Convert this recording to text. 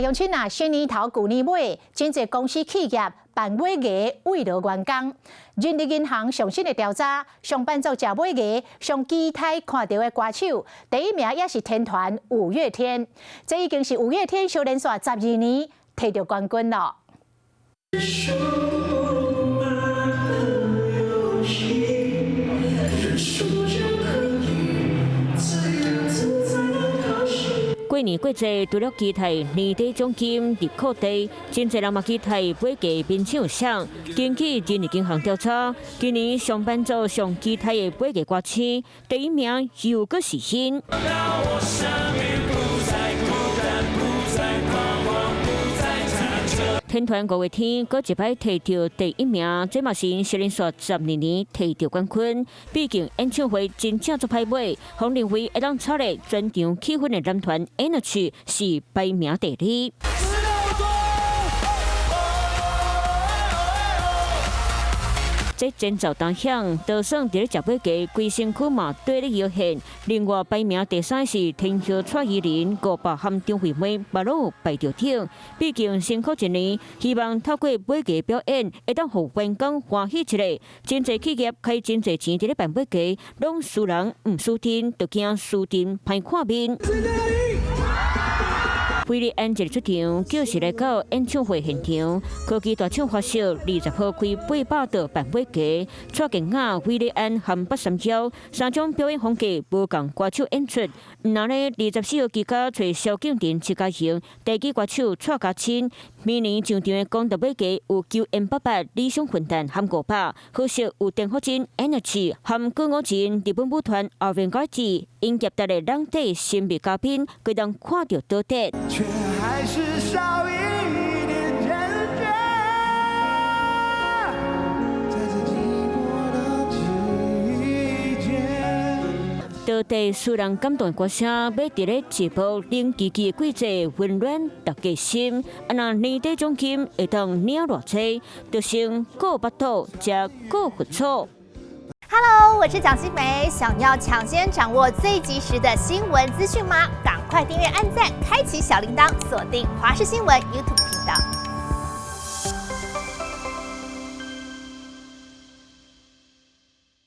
鄉親啊，新年頭舊年尾，真濟公司企業辦尾牙慰勞員工。人力銀行上新的調查，上班族食尾牙上期待看著的歌手，第一名也是天團五月天。這已經是五月天相連續12年提著冠軍囉。數碼的遊戲，認輸就可以自由自在的高興。過年過節，除了期待年底獎金入庫袋，真濟人嘛期待尾牙面唱誰。根據人力銀行調查，今年上班族上期待的尾牙歌星，第一名又閣是𪜶。讓我生命不再孤單，不再彷徨，不再忐忑。天團五月天閣一擺提著第一名，這嘛是𪜶連續12年提著冠軍。畢竟演唱會真正足歹買，予認為會當炒熱全場氣氛的男團 Energy 是排名第二。這前奏當響，就算佇咧食尾牙，規身軀嘛綴咧搖現。另外排名第三是天后蔡依林、伍佰和張惠妹，嘛攏有排著頂。畢竟辛苦一年，希望透過尾牙表演，會當予員工歡喜一下。真濟企業開真濟錢佇咧辦尾牙，攏輸人毋輸陣，就驚輸陣歹看面。韋禮安一出場，就是來到演唱會現場。科技大廠華碩20號開800桌辦尾牙，蔡健雅、韋禮安和八三夭三種表演風格無仝歌手演出。毋但咧，24號期間揣蕭敬騰、徐佳瑩、台語歌手蔡家親。明年上場的廣大尾牙有9m88、理想混蛋和伍佰，可惜有田馥甄、Energy 和歌舞人日本舞團 Avantgardey 因業達的兩地神秘嘉賓，會當看著倒底。卻還是少一點堅決，在這寂寞的季節。到底使人感動的歌聲，欲佇咧直播冷吱吱的季節溫暖大家心。啊，若年底獎金會當領偌濟，就先顧腹肚，才顧佛祖。 Hello，我是蔣新梅，想要搶先掌握最及時的新聞資訊嗎？趕快訂閱、按讚、開啟小鈴鐺，鎖定華視新聞 YouTube 頻道。